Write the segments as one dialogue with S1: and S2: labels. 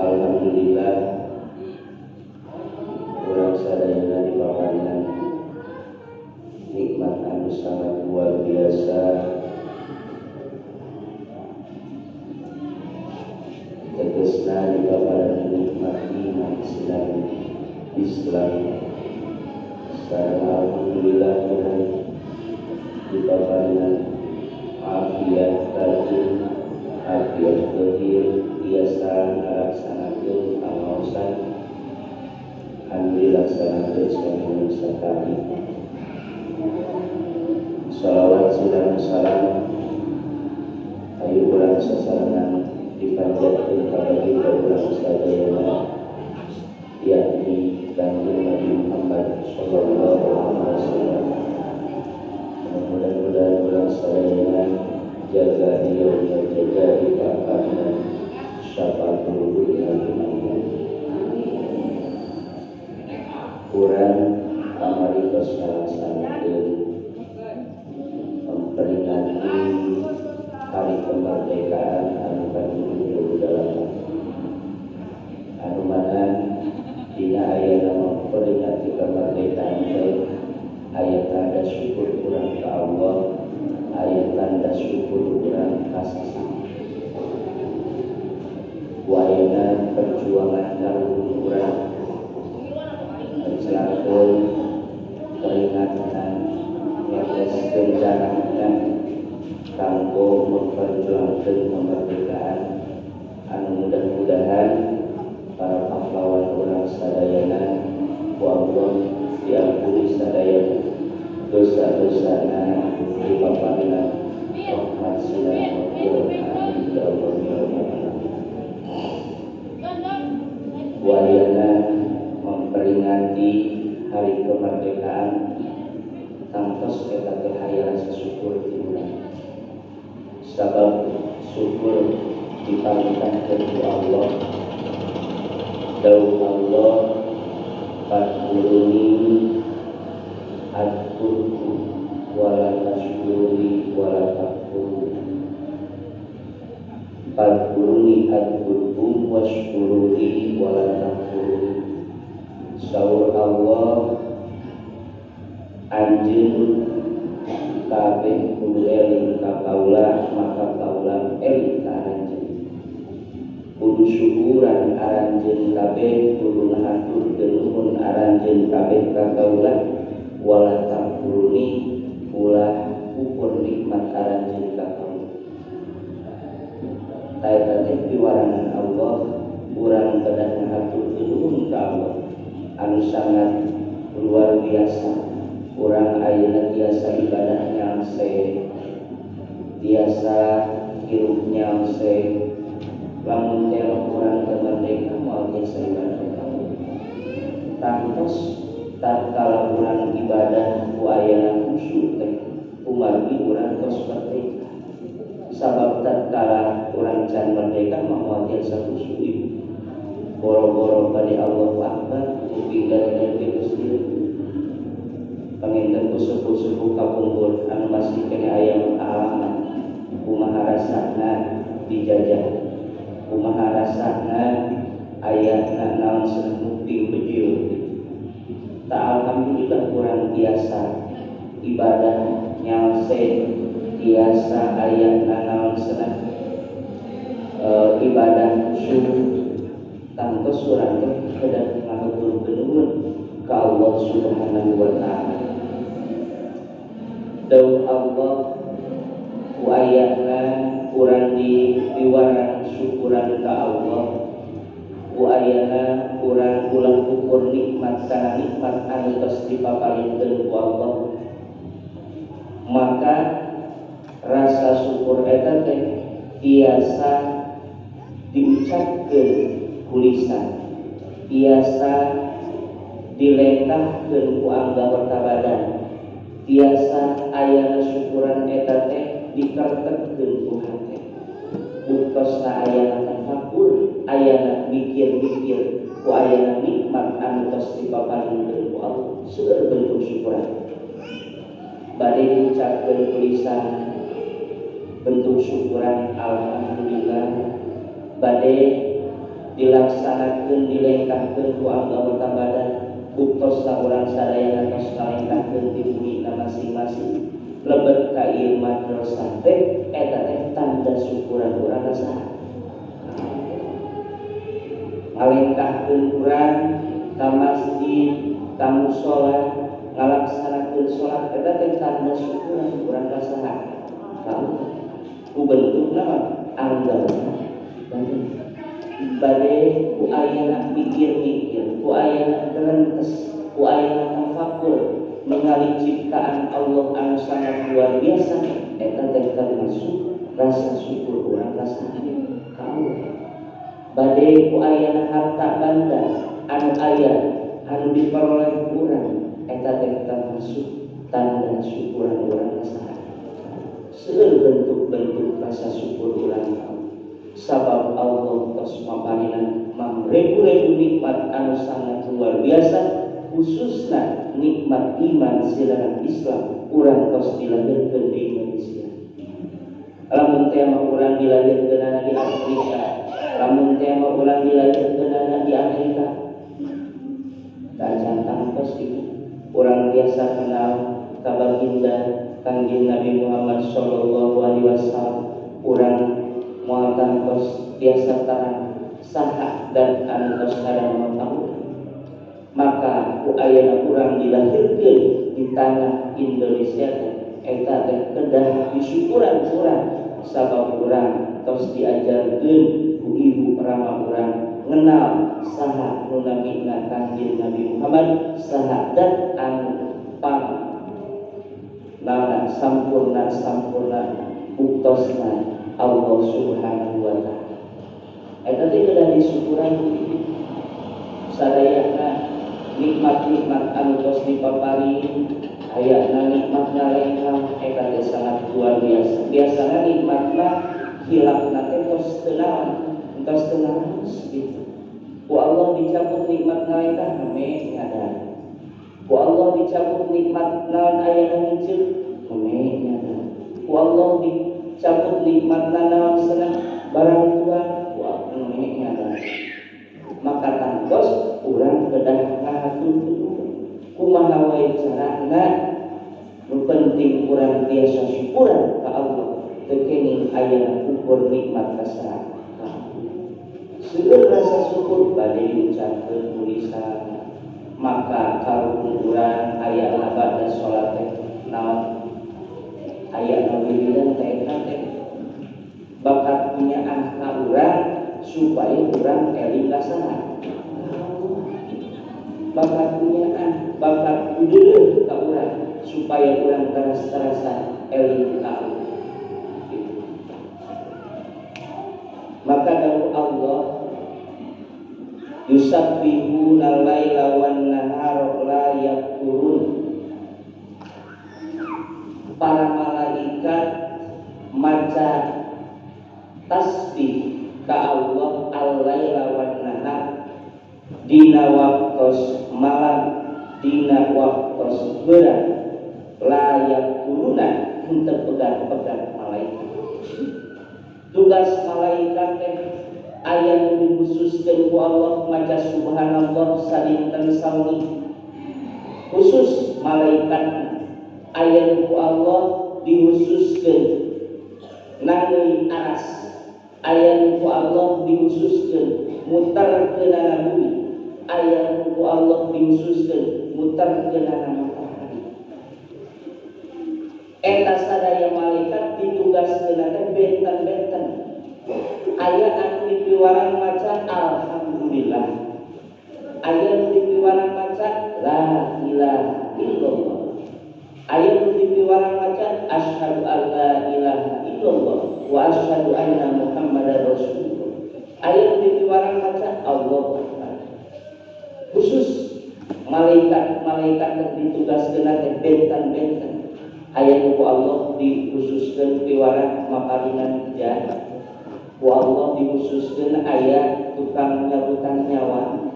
S1: Alhamdulillah, urang sadayana dipaparinan nikmat anu sangat luar biasa. Tegesna dipaparinan nikmat iman sareng Islam. Sareng alhamdulillah urang dipaparinan afiat batin, afiat zahir, biasa ngalaksanakeun pangaosan anu dilaksanakeun saminggu sakali. Salawat silang salam ayu urang sasarengan dipanjatkeun ka baginda urang sadayana, yakni Kanjeng Nabi Muhammad sallallahu alaihi wasallam. Mudah-mudahan urang sadayana jaga yaumul jaza dipaparinan syafaatul dunya. Urang kamari tos ngalaksanakeun memperingati hari kemerdekaan anu ke-78, anu mana dina ayana memperingati kemerdekaan teh aya tanda syukur urang ka Allah, aya tanda syukur urang ka sasama. Ku ayana perjuangan karuhun urang mencelangkeun keringatna, neteskeun darahna kanggo memperjuangkeun kemerdekaan anu mudah-mudahan para pahlawan urang sadayana ku Allah diampuni sadayana dosa-dosana, dipaparinan rahmat silang maghfirah. Amin ya Allah ya Rabbal alamin. Wayana memperingati hari kemerdekaan tangtos eta teh aya rasa syukur ti urang, sabab syukur diparentahkeun ku Allah. Dawuh Allah, fadkuruni adkurku wala tashkuruni wala takfuruni. Fadkuruni adkurkum washkuruni wala takfuruni. Saur Allah, anjeun kabeh kudu eling ka kaula, maka kaula eling ka aranjeun. Kudu syukuran aranjeun kabeh, kudu ngahaturkeun nuhun aranjeun kabeh ka kaula, wala takfuruni, ulah kufur nikmat aranjeun ka kaula. Eta teh piwarangan Allah, urang kedah ngahaturkeun nuhun ka Allah anu sangat luar biasa. Urang ayeuna tiasa ibadah nyangse, tiasa hirup nyangse. Lamun teh urang teu merdeka moal tiasa ibadah ka Allah. Tangtos tatkala urang ibadah ku ayana khusyuk teh kumargi urang tos merdeka. Sabab tatkala urang can merdeka mah moal tiasa khusyuk ibu. Boro-boro bade Allahu Akbar kuping gara-gara geus panginten ku sepuh-sepuh kapungkur anu masih kene aya pengalaman kumaha rasana dijajah, kumaha rasana ayana naon cenah kuping bejil. Tak alhamdulillah kurang biasa ibadah nyalse, biasa ayana naon cenah ibadah khusyuk. Tangtos urang teh kedah ngahaturkeun nuhun ka Allah Subhanahu wa taala. Dawuh Allah ku ayana urang di piwarang syukuran ka Allah, ku ayana urang ulah kufur nikmat kana nikmat anu tos dipaparinkeun ku Allah. Maka rasa syukur eta teh biasa diucapkeun ku lisan, biasa dilengkahkeun ku anggota badan, biasa ayana syukuran eta teh dikertekkeun ku hate. Buktosna ayana tafakur, ayana mikir-mikir ku ayana nikmat anu tos dipaparinkeun ku Allah. Seueur bentuk syukuran. Bade diucapkeun ku lisan bentuk syukuran alhamdulillah, bade dilaksanakeun dilengkahkeun ku anggota badan buktosna urang sadayana tos ngalengkahkeun di bumina masing-masing lebet ka ieu madrasah teh eta teh tanda syukuran urang ka saha ngalengkahkeun urang ka masjid ka mushola ngalaksanakeun salat eta teh tanda syukuran urang ka saha ka Allah ku bentukna mah anggota badan bade ku ayana mikir-mikir ku ayana terentes ku ayana tafakur ningali ciptaan Allah anu sangat luar biasa eta teh termasuk rasa syukur urang ka saha ka Allah bade ku ayana harta banda anu aya anu diperoleh urang eta teh termasuk tanda syukuran urang ka saha. Seueur bentuk-bentuk rasa syukur urang ka Allah sabab Allah tos maparinan mangrebu-rebu nikmat anu sangat luar biasa khususna nikmat iman silaran Islam urang tos dilahirkeun di Indonesia. Lamun teh mah urang dilahirkeunana di Afrika, lamun teh mah urang dilahirkeunana di Amerika, tacan tangtos itu urang biasa kenal ka baginda Kangjeng Nabi Muhammad sallallahu alaihi wasallam, urang moal tangtos biasa terang saha dan anu tos ngadamel ka urang. Maka ku ayana urang dilahirkeun di tanah Indonesia teh eta teh kedah disyukuran urang sabab urang tos diajarkeun ku ibu rama urang ngenal saha nu namina Kangjeng Nabi Muhammad saha dan anu pang naona sampurna sampurna buktosna Allah Subhanahu wa taala. Eta teh kedah disyukuran sadayana nikmat-nikmat anu tos dipapari ayana nikmat ngalengkah eta teh sangat luar biasa. Biasana nikmat mah hilapna teh tos teu naon, tos teu naraos gitu. Ku Allah dicabut nikmat ngalengkah heme nyadar. Ku Allah dicabut nikmat naon ayana ngiceuk heme nyadar. Ku Allah dicabut nikmat naon senang barang tuang ku heme nyadar. Maka tangtos urang kedah ngahatur kumaha wae carana nu penting urang biasa syukuran ka Allah teu kenging ayana ukur nikmat ka saha. Seueur rasa syukur bade diucapkeun ku lisan maka karuhun urang aya ba'da salat teh naon aya nu wiridan teh eta teh bakat punya ka urang supaya urang eling ka saha. Bakat punyaan bakat kudeuleuh ka urang supaya urang terasa eling ka Allah. Maka dawuh Allah yusabbihuna laila wan nahara la yafturun. Para malaikat maca tasbih ka Allah al-laila wan nahar dina waktos malam dina waktos beurang la yafturuna henteu pegat-pegat malaikat. Tugas malaikat teh aya nu dikhususkeun ku Allah maca subhanallah sadinten sawengi khusus malaikat aya nu ku Allah dikhususkeun nangeuy aras aya nu ku Allah dikhususkeun muterkeunana bumi aya nu ku Allah dikhususkeun muterkeunana matahari. Eta sadaya malaikat ditugaskeun teh benten-benten aya anu dipiwarang maca alhamdulillah aya anu dipiwarang maca la ilaha illallah aya anu dipiwarang maca asyhadu an la ilaha illallah wa asyhadu anna muhammadar rasulullah aya anu dipiwarang maca Allahu akbar. Khusus malaikat-malaikat yang ditugaskeun teh benten-benten aya nu ku Allah dikhususkeun piwarang maparinan hujan ku Allah dikhususkeun aya tukang nyabutan nyawa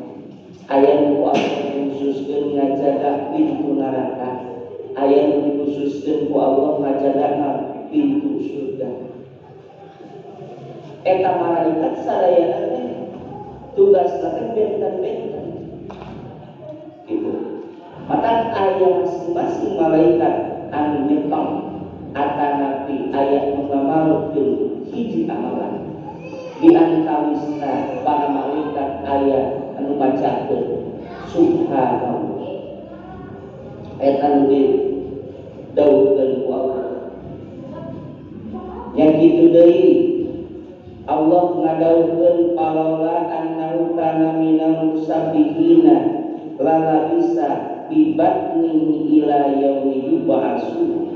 S1: aya nu ku Allah dikhususkeun ngajaga pintu neraka aya nu dikhususkeun ku Allah ngajaga pintu surga. Eta malaikat sadayana teh Tugasna teh benten-benten gitu. Maka aya masing-masing malaikat anu nyepeng atanapi aya nu ngamalkeun hiji amalan. Di antawisna para malaikat aya anu macakeun subhanallah. Eta nu didawuhkeun ku Allah. Nya kitu deui Allah ngadawuhkeun palola annahu kana minal musabbihina lalabisa bi batnihi ila yaumi yub'atsu.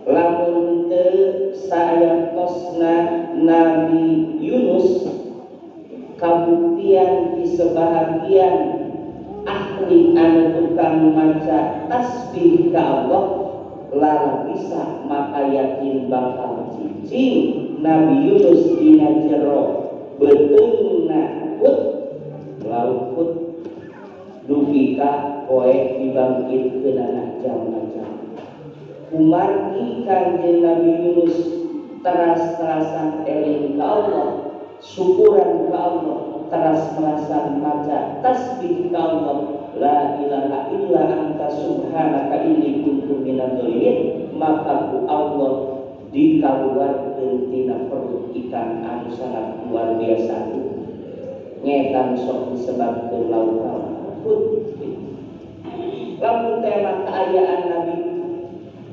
S1: Lamun teu sayangtosna Nabi Yunus kabuktian di sebahagian ahli anu tukang maca tasbih ka Allah lalabisa maka yakin bakal cicing Nabi Yunus dina jero beuteungna hut laut hut dugi ka poe dibangkitkeunana jalma-jalma. Kumargi Kanjeng Nabi Yunus teras-terasan eling ka Allah, syukuran ka Allah, teras-terasan maca tasbih ka Allah, la ilaha illa anta subhanaka inni kuntu minadh dhalimin, maka ku Allah dikaluarkeun tina perut ikan anu sangat luar biasa. Nyetan sok disebabkeun laut hut. Lamun tema kaayaan Nabi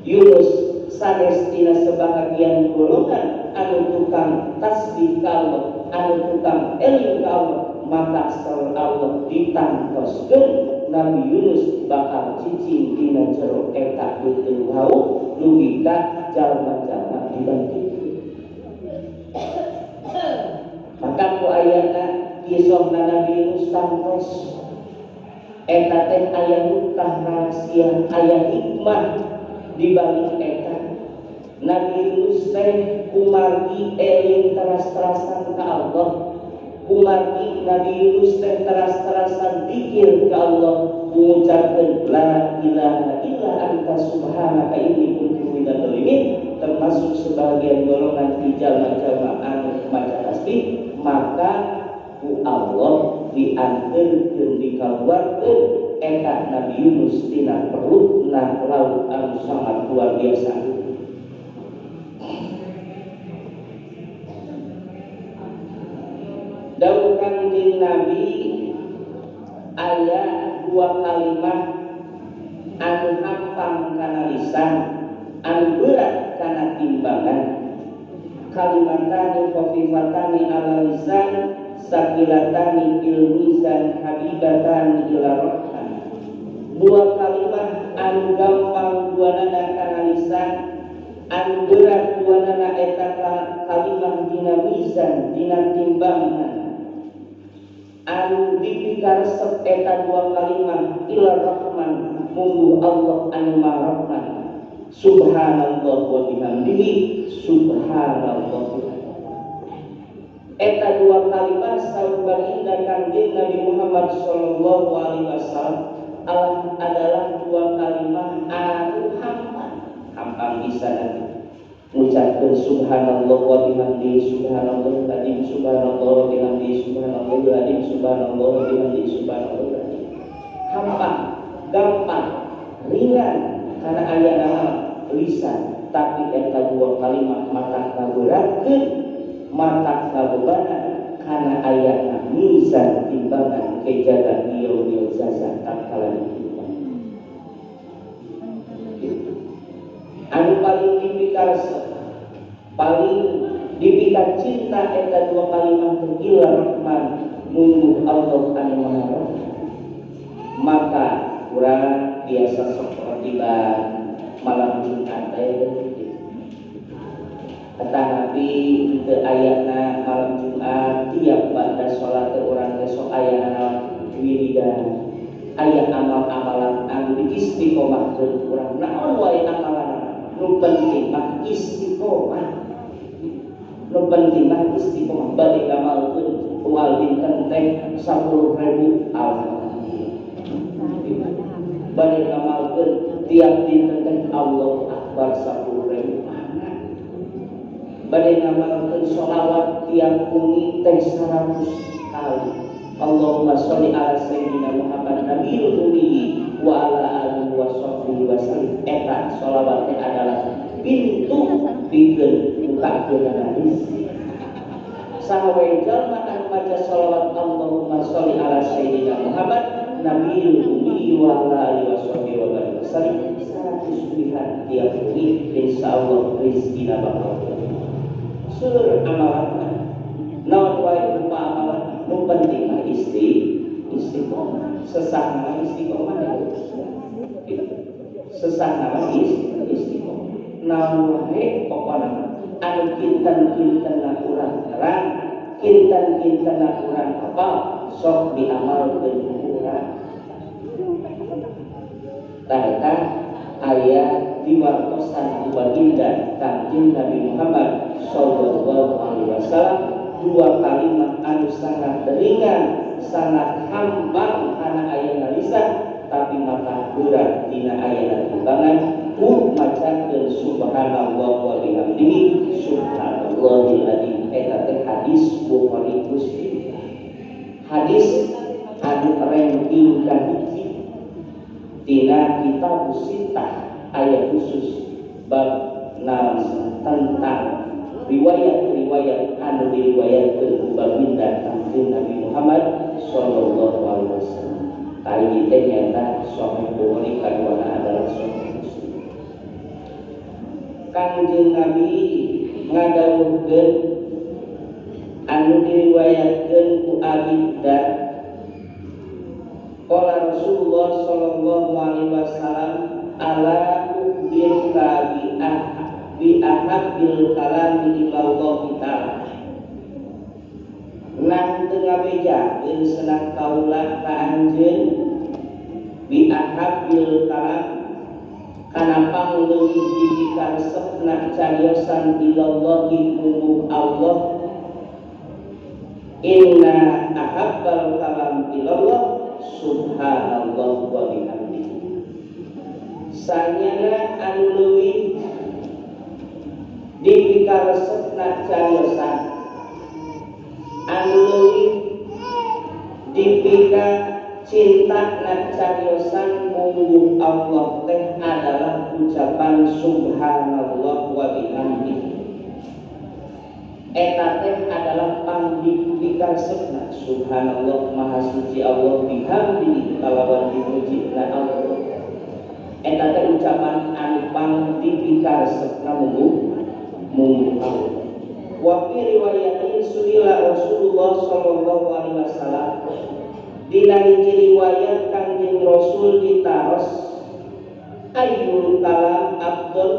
S1: Yunus sanes tina sebahagian golongan anu tukang tasbih ka Allah, anu tukang eling ka Allah, maka saur Allah ditangtoskeun Nabi Yunus bakal cicing dina jero eta beuteung laut dugi ka jalma-jalma dibangkitkeun. Maka ku ayana kisahna Nabi Yunus tangtos eta teh aya nuktah rahasia, aya hikmah di balik eta. Nabi Yunus teh kumargi eling teras-terasan ka Allah, kumargi Nabi Yunus teh teras-terasan dzikir ka Allah, mengucapkan la ilaha illa anta subhanaka inni kuntu minadh dhalimin, termasuk sebagian golongan di jalma-jalma anu maca tasbih, maka ku Allah dianterkeun dikaluarkeun eta Nabi Yunus tina perutna laut anu sangat luar biasa. Dawuh Kangjeng Nabi aya dua kalimat anu hampang kana lisan, anu berat kana timbangan. Kalimatani khafifatani ala lisan, sakilatani fil mizan, habibatani ila rahman. Dua kalimat anu gampang duanana kana lisan, anu berat duanana eta kalimah dina mizan, dina timbangan. Anu dipikaresep eta dua kalimah ila rahman, munggu Allah anu maha rahman. Subhanallah wa bihamdihi subhanallah. Eta dua kalimat saur baginda Kangjeng Nabi Muhammad sallallahu alaihi wasallam adalah dua kalimat anu hampang, hampang bisa nanti ngucapkeun subhanallah wa bihamdihi subhanallah adzim subhanallah wa bihamdihi subhanallah adzim subhanallah wa bihamdihi subhanallah adzim. Hampang, gampang, ringan karena aya nama lisan, tapi eta dua kalimat mata kaberatkeun, mata kabebanan karena ayatna mizan timbangan kejaga yaumil jaza tatkala ditimbang. Anu paling dipikaresep, paling dipika cinta eta dua kalimat ila rahman, mungguh Allah anu maha rahman. Maka urang biasa sok tiba malam Jumat teh. Kata Nabi teu ayana malam Jumat tiap ba'da salat teh urang teh sok ayana wiridan, aya amal-amalan anu diistiqomahkeun urang. Naon wae amalan nu penting mah istiqomah. Nu penting mah istiqomah. Bade ngamalkeun ual dinten teh 10.000 alhamdulillah. Bade ngamalkeun tiap dinten teh Allahu Akbar 10.000. Bade ngamalkeun sholawat tiap wengi teh 100 kali. Allahumma sholli ala sayyidina Muhammad nabiyil ummi wa ala alihi wa sahbihi wa sallim. Eta sholawat teh adalah pintu pikeun bukakeun rezeki. Saha wae jalma anu maca sholawat Allahumma sholli ala sayyidina Muhammad nabiyil ummi wa ala alihi wa sahbihi wa sallim 100 pilihan tiap hari, insyaallah rezekina bakal seueur. Amalan naon wae rupa amalan, nu penting mah istiqomah. Sesah mah istiqomah itu, sesah nama istiqomah. Naon wae pokona anu kinten-kinten kurang terang, kinten-kinten kurang apa, sok diamalkeun ku urang. Tah, eta aya diwartosan ku baginda Kangjeng Nabi Muhammad sallallahu alaihi wasallam, dua kalimat anu sangat ringan, sangat hambang kana ayana lisan, tapi mata berat dina ayana timbangan ku macakeun subhanallah wa bihamdihi subhanallahil azim. Eta teh hadis Bukhari Muslim, hadis anu ranking kahiji tina kitab sittah, ayat khusus bab naon tentang riwayat-riwayat anu diriwayatkeun ku baginda Kangjeng Nabi Muhammad sallallahu alaihi wasallam. Kahiji teh nyaeta Sahih Bukhari, kaduana adalah Sahih Muslim. Kangjeng Nabi ngadawuhkeun anu diriwayatkeun ku Abi Dzar. Qala Rasulullah sallallahu alaihi wasallam, ala ukhbiruka bi ahabbil kalami ilallah ta'ala. Nah, teu ngabejakeun senang kaula ka anjeun bi ahabbil kalam kana pangleuwih dipikaresepna cariosan ilallahi mungguh Allah. Inna ahabbal kalam ilallah subhanallah wa bihamdihi. Sanyana anu leuwih dipikaresepna cariosan, anu leuwih dipika cinta na cariosan mungguh Allah teh adalah ucapan subhanallah wa bihamdihi. Eta teh adalah pangdipikaresepna. Subhanallah, maha suci Allah, bihamdihi kalawan dipuji na Allah. Eta teh ucapan anu pangdipikaresepna mungguh mungguh Allah. Wa fi riwayatin suila Rasulullah sallallahu alaihi wasallam. Dina hiji riwayat Kangjeng Rasul ditaros, ayyul kalam afdol,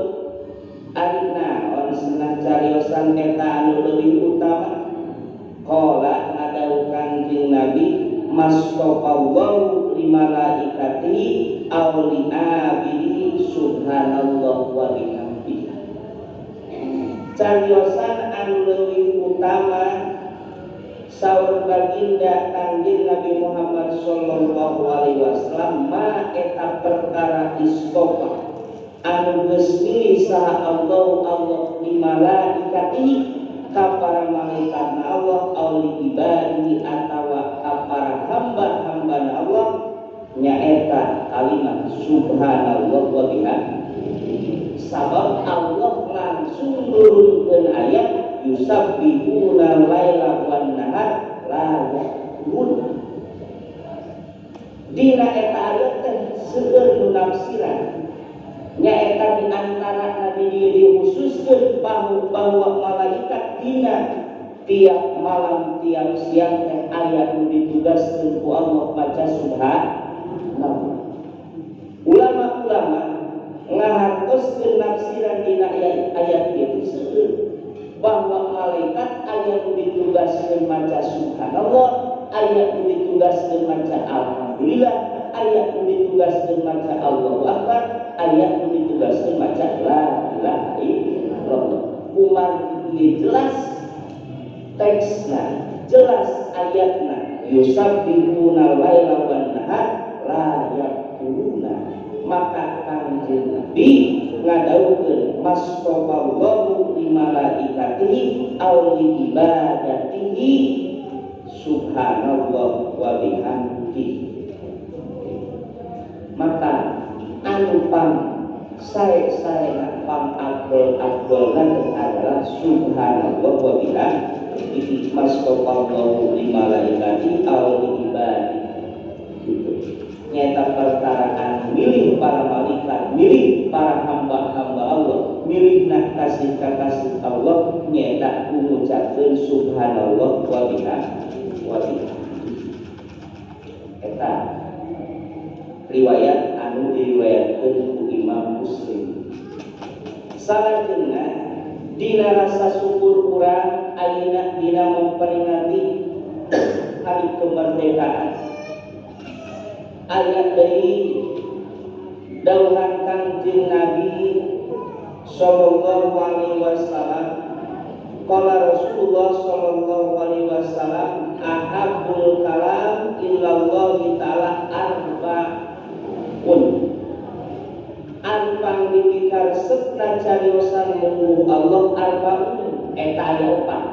S1: ari naon senah cariosan eta anu leuwih utama? Qala, ngadawuh Kangjeng Nabi, mastofallahu li malaikatihi aw li abidihi subhanallah wa bihamdihi. Cariosan anu leuwih utama, saur baginda Kangjeng Nabi Muhammad sallallahu alaihi wasallam, ma eta perkara istofa anu geus milih saha Allah Allah li malaikatihi ka para malaikat Allah, aw li ibadihi atawa ka para hamba-hamba Allah, nyaeta kalimat subhanallah wa bihamdihi. Sabab Allah langsung nurunkeun ayat yusabbihuna laila wan nahar la yafturun. Dina eta ayat teh seueur nu nafsiran, nyaeta di antara di dieu dikhususkeun bahwa malaikat dina tiap malam tiap siang teh aya nu ditugaskeun ku Allah maca subhanallah. Ulama-ulama ngahartoskeun nafsiran dina ayat itu seueur, bahwa malaikat aya nu ditugaskeun maca subhanallah, aya nu ditugaskeun maca alhamdulillah, aya nu ditugaskeun maca Allahu akbar, aya nu ditugaskeun maca la ilaha illallah. Kumargi jelas teksna, jelas ayatna, yusabbihuna laila wan nahar la yafturuna, maka Kangjeng Nabi ngadawuhkeun mastofallahu li malaikatihi aw li ibadatihi. subhanallah wa bihamdihi. Maka anu pang sae-sae pang abdol-abdolna adalah subhanallah wa bihamdihi masqallahu li malaikati aw li ibadi. Gitu. Nyata perkara milih para malaikat, milih para hamba-hamba Allah, milih nak kasih kasih Allah, nyata mengucapkan subhanallah wa bihamdihi. Eta riwayat anu diriwayatkeun ku Imam Muslim. Salajengna dina rasa syukur urang ayeuna dina memperingati hari kemerdekaan. Ayat deui dawuhan Kangjeng Nabi sallallahu alaihi wasallam, qala Rasulullah sallallahu alaihi wasallam, ahabbul kalam illallahi ta'ala arba'un. Arpang dipikaresepna cariosan mungguh Allah arba'un eta aya opat.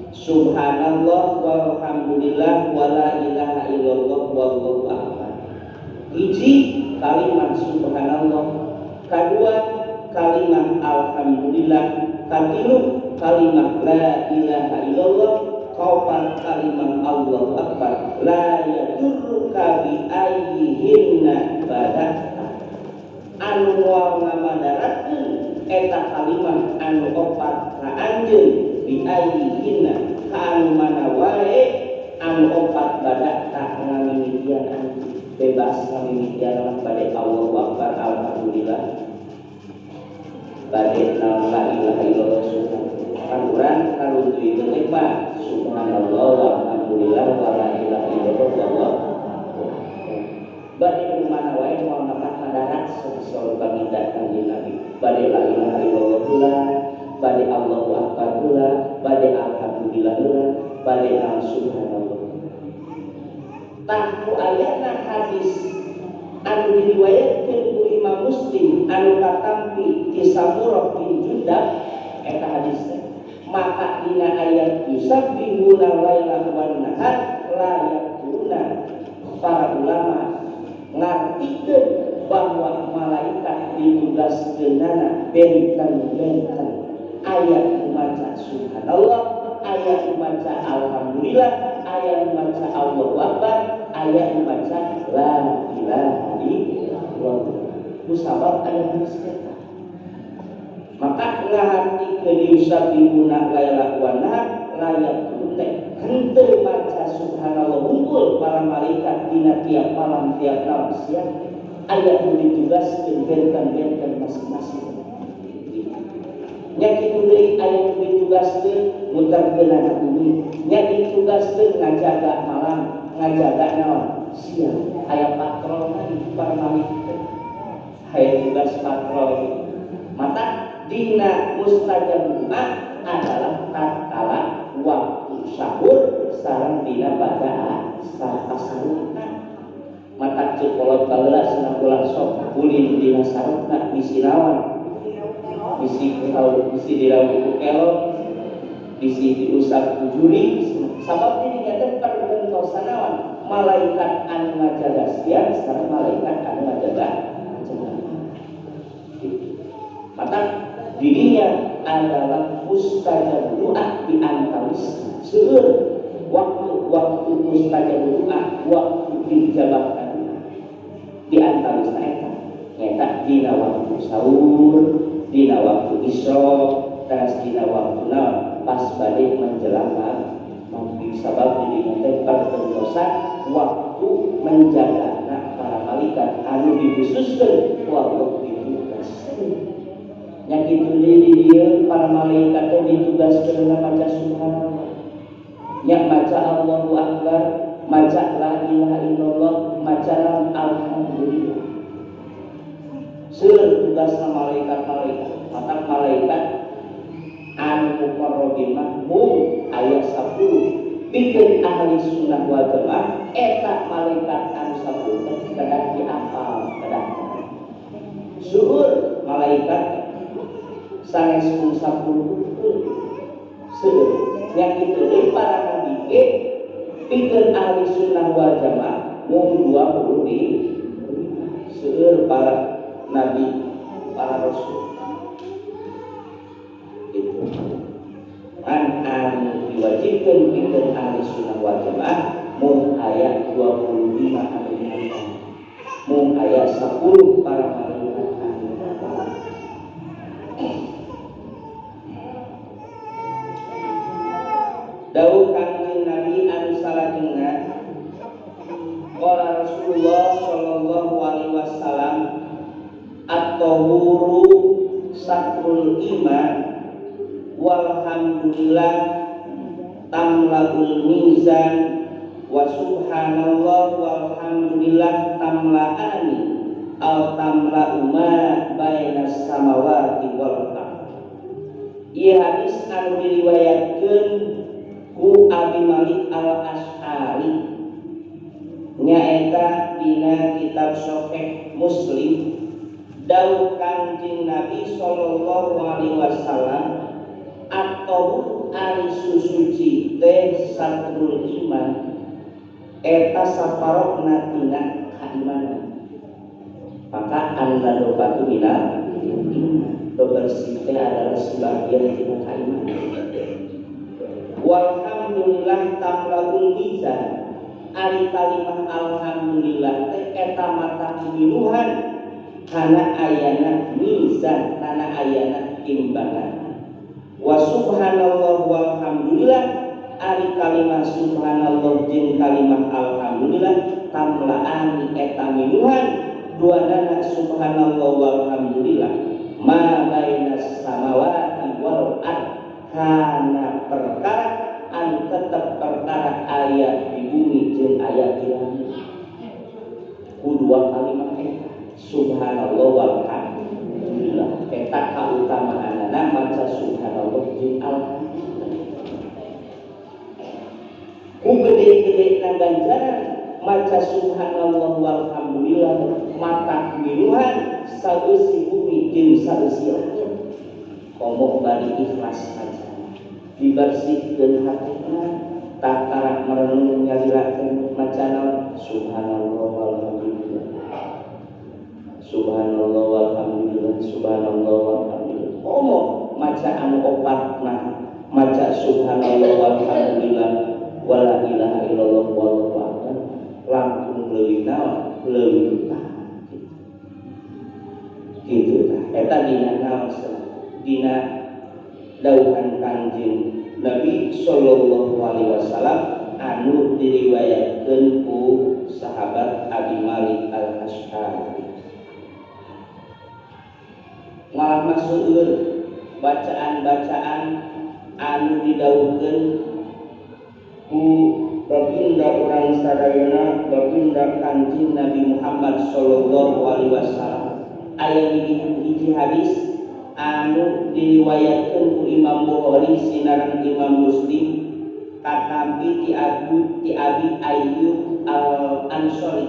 S1: Subhanallah walhamdulillah wala ilaha illallah wallahu akbar. Hiji kalimat subhanallah, kadua kalimat alhamdulillah, katilu kalimat la ilaha illallah, kaopat kalimat Allahu akbar. La yadurruka bi ayyihinna bada'ta. Anu moal ngamadaratkeun eta kalimat anu opat ka anjeun bi ayyihinna ka anu mana wae anu opat bada'ta ngamimitian anjeun. Bebas ngamimitian mah bade Allahu akbar alhamdulillah, bade naon la ilaha illallah subhanallah. Kan urang karuntuy teh mah subhanallah walhamdulillah wala ilaha illallah wallahu akbar. Bade mana wae moal matak madarat saur baginda Kangjeng Nabi. Bade la ilaha illallah heula, bade Allahu akbar heula, bade alhamdulillah heula, bade naon subhanallah. Tah ku ayana hadis anu diriwayatkeun ku Imam Muslim anu katampi ti Samurah bin Jundab eta hadis teh. Maka dina ayat yusabbihuna laila wan nahar la yaquluna, para ulama ngartikeun bahwa malaikat ditugaskeunana benten-benten. Ayat maca subhanallah, ayat maca alhamdulillah, ayat maca Allahu akbar, ayat maca la ilaha illallah. Kusabab aya hadis eta. Maka ngahartikeun yusabbihuna laila wan nahar la yaqulun teh henteu maca subhanallah unggul para malaikat dina tiap malam tiap malam siang aya nu ditugaskeun benten-benten masing-masing. Nya kitu deui aya nu ditugaskeun muterkeunana bumi, nya ditugaskeun ngajaga malam, ngajaga naon siang. Aya patrol para malaikat, aya tugas patrol. Mata dina mustajab doa adalah tatkala waktu sahur sareng dina pada pasaruna. Mata ceuk kolot baheula cenah ulah sok ulin dina sarungna bisi naon, bisi bisi diraup ku kelok, bisi diusap ku juri. Sabab dirinya teh perbentosan naon malaikat anu ngajaga siang sareng malaikat anu ngajaga gitu. Maka dirinya adalah mustajab doa di antawis seueur waktu-waktu mustajab doa, waktu dijabahkan di antawis eta nyata dina waktu sahur, dina waktu isra, teras dina waktu naon pas bade menjelang maghrib. Sabab dirinya teh perbentosan waktu menjaga para malaikat anu dikhususkeun ku Allah ditugaskeun. Nya kitu deui di dieu para malaikat teh ditugaskeun maca subhanallah, nya maca Allahu akbar, maca la ilaha illallah, maca alhamdulillah. Seueur tugasna malaikat-malaikat. Maka malaikat anu muqarrabin mah mung aya 10. Pikeun ahli sunnah wal jamaah eta malaikat anu 10 teh kedah diapal, kedah. Seueur malaikat sanes mung 10 hungkul. Seueur. Nya kitu deui para nabi ge. Pikeun ahli sunnah wal jamaah mung 25 seueur para nabi, para rasul. Gitu. Kan anu diwajibkeun pikeun ahli sunnah wal jamaah mung aya 25 anu nyata. Mung aya 10 para malaikat anu hafal. Dawuh Kangjeng Nabi anu salajengna qala Rasulullah sallallahu alaihi wasallam at-tahuru satrul iman walhamdulillah tamlaul mizan wa subhanallah walhamdulillah tamlaani al tamla'u ma bainas samawati wal ardh. Ieu hadis anu diriwayatkeun ku Abi Malik Al-Asy'ari nyaeta dina kitab Sahih Muslim. Dawuh Kangjeng Nabi sallallahu alaihi wasallam at-tahur ari susuci teh satrul iman eta saparokna tina kaimanan. Maka an-nadhofatu minal iman, bebersih teh adalah sebagian tina kaimanan. Walhamdulillah tamlaul mizan ari kalimah alhamdulillah teh eta mata minuhan kana ayana mizan, kana ayana timbangan. Wa subhanallah walhamdulillah ari kalimah subhanallah jeung kalimah alhamdulillah tamlaani eta minuhan duanana subhanallah walhamdulillah ma bainas samawati wal ardh kana perkara anu tetep perkara aya di bumi jeung aya di langit. Ku dua kalimat eta subhanallah walhamdulillah eta kautamaanana maca subhanallah jeung alhamdulillah. Ku gede-gede na ganjaran maca subhanallah walhamdulillah mata minuhan sausi bumi jeung sausi langit. Komo bari ikhlas maca dibersihkeun hatina takarak merenung nyalira teh maca naon subhanallah walhamdulillah subhanallah walhamdulillah subhanallah walhamdulillah. Komo maca anu opat mah maca subhanallah walhamdulillah wala ilaha illallah wallahu akbar langkung leuwih naon leuwih utama kitu tah eta dina naon dina dawuhan Kangjeng Nabi sallallahu alaihi wasallam anu diriwayatkeun ku sahabat Abi Malik Al-Asy'ari. Malah maseueur bacaan-bacaan anu didawuhkeun ku baginda urang sadayana baginda Kangjeng Nabi Muhammad sallallahu alaihi wasallam. Aya hiji hadis anu diriwayatkeun ku Imam Bukhari sinareng Imam Muslim katampi ti Abu ti Abi Ayyub Al-Ansari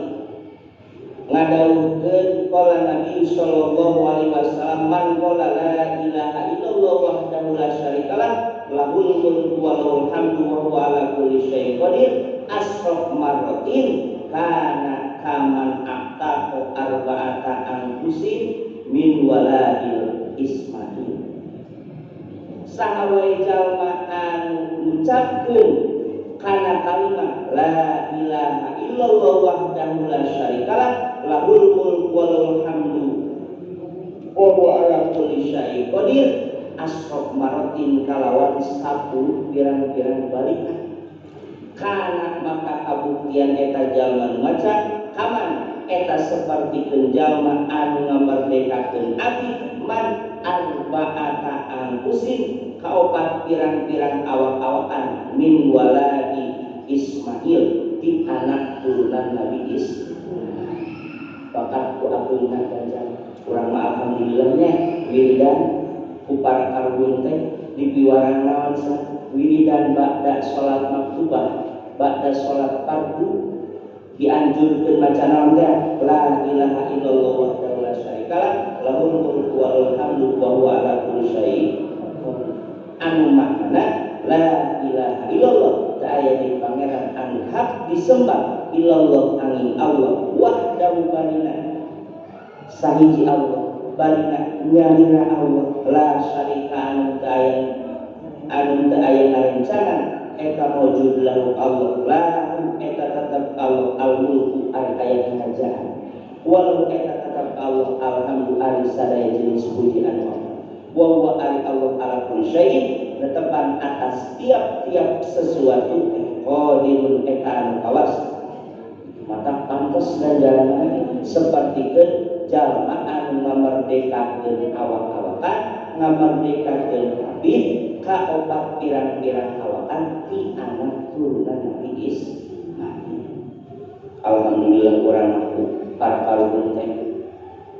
S1: ngadawuhkeun qala Nabi sallallahu alaihi wasallam man qala la ilaha illallah wahdahu la syarikalah lahul mulku wa lahul hamdu wa huwa ala kulli syai'in qadir asraf marratin kana kaman aqtaqa arba'ata anfusin min waladil Ismail. Saha wae jalma anu ngucapkeun kana kalimat la ilaha illallah wahdahu la syarikalah lahul mulku wa lahul hamdu wa huwa ala kulli syai'in qadir asraf maratin kalawan 10 pirang-pirang balikan kana maka kabuktian eta jalma nu maca kaman eta sapertikeun jalma anu ngamerdekakeun abdi man arba'ata anfusin kaopat pirang-pirang awak-awakan min waladi Ismail ti anak turunan Nabi Ismail. Bakat ku ageungna ganjar urang mah alhamdulillahnya wiridan ku para karuhun teh dipiwarang naon wiridan ba'da salat maktubah ba'da salat fardu dianjurkeun maca naon teh la ilaha illallah wahdahu la syarikalah lahul mulku wa lahul hamdu wa huwa ala kulli syai'in qadir. Anu makna la ilaha illallah Teu aya deui pangeran anu hak disembah illallah angin Allah wahdahu barina sahiji Allah barina nyalira Allah la syarika anu teu aya anu teu aya ngarencangan eta maujud lahu Allah lahu eta tetep Allah al mulku ari aya kerajaan walau eta tetep Allah alhamdu ari sadaya jenis puji anu Allah wa huwa ari Allah ala kulli syai'in netepan atas tiap-tiap sesuatu qadirun eta anu kawasa. Maka pantes ganjaran sapertikeun jalma anu ngamerdekakeun awak-awakan, ngamerdekakeun abid ka opat pirang-pirang awakan ti anak turunan Nabi Ismail. Alhamdulillah urang aku para karuhun teh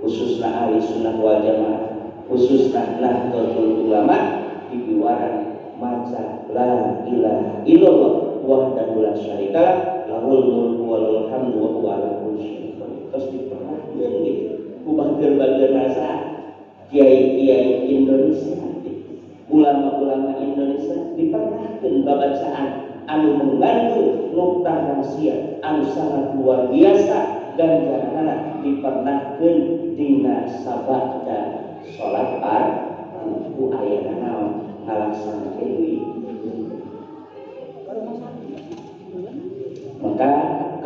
S1: khususna ahli sunnah wal jamaah, khususna Nahdlatul Ulama dipiwarang maca la ilaha illallah wahdahu la syarikalah lahul mulku wa lahul hamdu wa huwa ala kulli syai'in qadir. Terus diperhatikan gitu ku bager-bager nasa kiai-kiai Indonesia gitu. Ulama-ulama Indonesia dipernahkeun babacaan anu mengandung nuktah rahasia anu sangat luar biasa ganjaranana dipernahkeun dina sabada salat fardu ku ayana naon ngalaksanakeun witir. Maka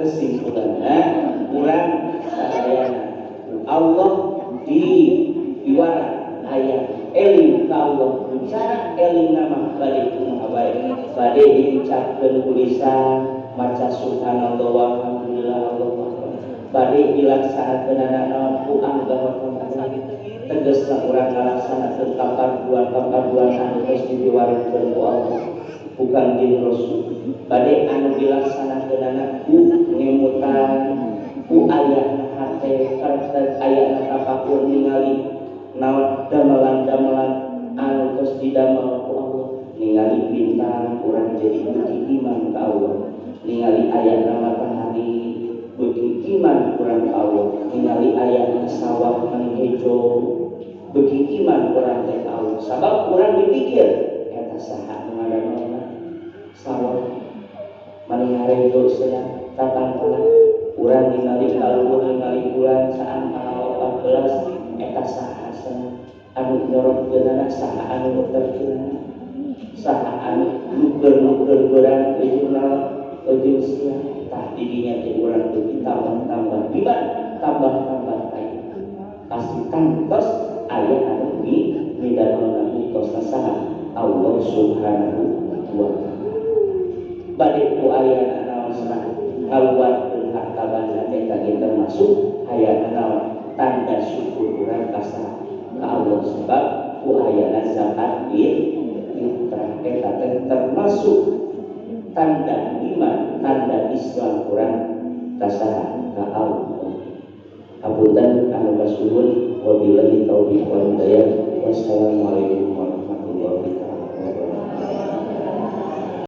S1: kesimpulannya kurang sadayana Allah di piwarang aya eling ka Allah, cara eling nama bade kumaha bae, bade diucapkeun ku lisan maca subhanallah walhamdulillah Allahu akbar, bade dilaksanakeun naon ku anggota tegasna urang ngalaksanakeun kaparduan-kaparduan anu geus dipiwarangkeun ku Allah bukan din Rasul, bade anu dilaksanakeunana ku ngemutan ku ayana hate kartet ayana tafakur ningali naon damelan-damelan anu geus didamel ku Allah, ningali bintang urang jadi beuki iman ka Allah, ningali ayana matahari beuki iman urang ka Allah, ningali ayana sawah mani hejo beuki iman urang teh ka Allah, sabab urang dipikir eta saha nu ngadamelna sawah mani harejo cenah tatangkalan. Urang ningali kaluhur ningali bulan saat tanggal 14 eta saha cenah anu nyorotkeunana, saha anu muterkeunana, saha anu nuker-nuker beurang ujung ujung siang. Tah didinya teh urang beuki tambah-tambah iman, tambah-tambah aya pasti kantos aya anu midamelna buktos saha Allah Subhanahu wa taala. Bade ku ayana naon cenah ngaluarkeun harta banda eta ge termasuk ayana naon tanda syukur urang ka ka Allah, sebab ku ayana zakat fitrah eta teh termasuk tanda iman, tanda Islam urang ka saha ka Allah. Hapunten anu kasuhun, wabillahi taufiq wal hidayah, wassalamualaikum.